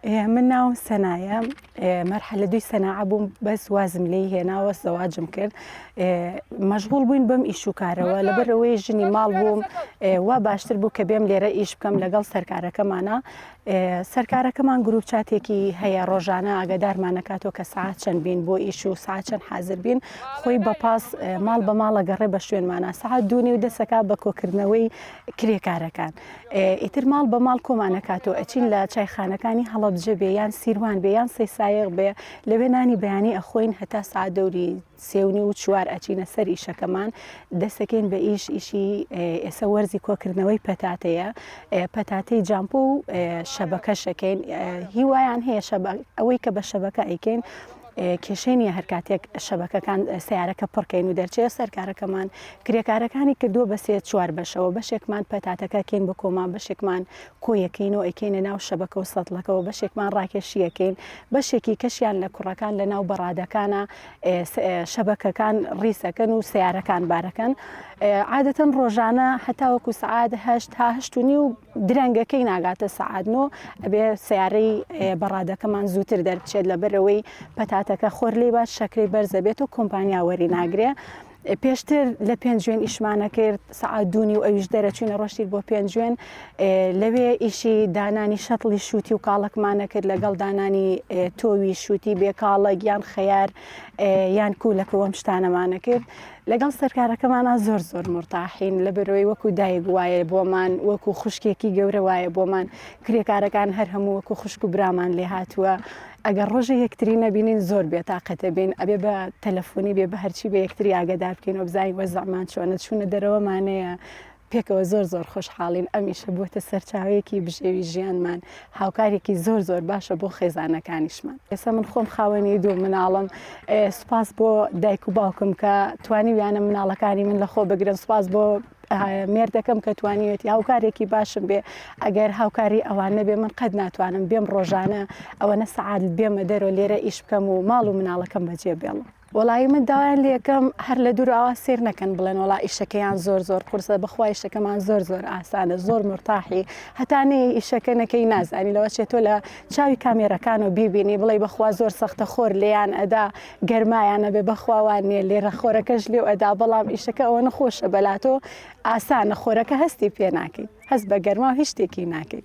من ناوم سەنایە مەرحەلە دووی سەناعە بووم بەس وازم لێی هێناوە زەواجم کرد مەشغوڵ بووین بەم ئیش و کارەوە لەبەرەوەی ژنی ماڵ بووم وا باشتر بوو کە بێم لێرە ئیش بکەم لەگەڵ سەرکارەکەمانە سەرکارەکەمان گروپ چاتێکی هەیە ڕۆژانە ئاگادارمانەکاتەوە کە ساعت چەند بین بۆ ئیش و ساعت چەند حاضر بین خۆی بە پاس ماڵ بە ماڵە گەڕێ بە شوێنمانە ساعت دوونی و دەسەکە بە کۆکردنەوەی کرێکارەکان ئیتر ماڵ بە ماڵ کۆمان ئەکاتەوە ئەچین لە چایخانەکانی هەڵەبجە بێ یان سیروان بێ یان سەیسایق بێ لەوێ نانی بەیانی ئەخۆین هەتا ساعت دەوری سێ و نیو و چوار ئەچینە سەر ئیشەکەمان دەستەکەین بە ئیش ئیشی ئێسە وەرزی کۆکردنەوەی پەتاتەیە پەتاتەی جامپۆ و شەبەکەشەکەین هیوایان هەیە شەبە ئەوەی کە بە شەبەکە ئەیکەین کێشەی نییە هەر کاتێک شەبەکەکان سیارەکە پڕکەین و دەرچێ سەرکارەکەمان کرێکارەکانی کردووە بە سێ چوار بەشەوە بەشێکمان پەتاتەکە کەین بە کۆمان بەشێکمان کۆیەکەین و ئەیکەینە ناو شەبەکە و سەتڵەکەوە بەشێکمان ڕاکێشیەکەین بەشێکی کەشیان لە کوڕەکان لە ناو بەڕادەکانە شەبەکەکان ڕیسەکەن و سیارەکان بارەکەن عادەتەن ڕۆژانە هەتاوەکو سعات هەشت تا هەشت و نیو درەنگەکەی ناگاتە سەعات نۆ ئەبێ سەیارەی بەڕادەکەمان زووتر دەربچێت لەبەرئەوەی پەتاتەکە خۆر لێی بات شەکرەی بەرزەبێت و کۆمپانیا وەری ناگرێ پێشتر لە پێنجوێن ئیشمانە کرد سەعات دوونی و ئەویش دەرەچوینە ڕۆشتیر بۆ پێنجوێن لەوێ ئیشی دانانی شەتڵی شووتی و کاڵەکمانە کرد لەگەڵ دانانی تۆوی شووتی بێکاڵەک یان خەیار یان کوولەکە وەم شتانەمانە کرد لەگەڵ سەرکارەکەمانا زۆر زۆر مورتاحین لەبەرئەوەی وەکو دایک وایە بۆمان وەکو خوشکێکی گەورە وایە بۆمان کرێکارەکان هەر هەموو وەکو خوشک و برامان لێ هاتووە ئەگەر ڕۆژێ یەکتری نەبینین زۆر بێتاقەتە بین ئەبێ بە تەلەفۆنی بێ بە هەرچی بە یەکتری ئاگادار بکەینەوە بزانین وەزعمان چۆنە چوونە دەرەوەمانەیە پێکەوە زۆر زۆر خۆشحاڵین ئەم ئیشە بووەتە سەرچاوەیەکی بژێوی ژیانمان هاوکارێکی زۆر زۆر باشە بۆ خێزانەکانیشمان ئێستا من خۆم خاوەنی دوو مناڵم سوپاس بۆ دایک و باوکم کە توانیویانە مناڵەکانی من لەخۆ بگرن سوپاس بۆ مێردەکەم کە توانیوێتی هاوکارێکی باشم بێ ئەگەر هاوکاری ئەوان نەبێ من قەت ناتوانم بێم ڕۆژانە ئەوەنە سەعات بێمە دەرەوە لێرە ئیش بکەم و ماڵ و مناڵەکەم بەجێ بێڵم. وەڵایی من داوایان لێکەم هەر لە دوور ئاوا سێر نەکەن بڵێن وەڵا ئیشەکەیان زۆر زۆر قورسە بەخوا ئیشەکەمان زۆر زۆر ئاسانە زۆر مرتاحی هەتا نەیەی ئیشەکە نەکەی نازانی لەوە چێ تۆ لە چاوی کامێرەکان و بیبینی بڵێ بەخوا زۆر سەختە خۆر لێیان ئەدا گەرمایان ئەبێ بەخوا وان نییە لێرە خۆرەکەش لێو ئەدا بەڵام ئیشەکە ئەوەنە خۆشە بەلاتۆ ئاسانە خۆرەکە هەستی پێ ناکەی هەست بە گەرما و هیچ شتێکی ناکەی.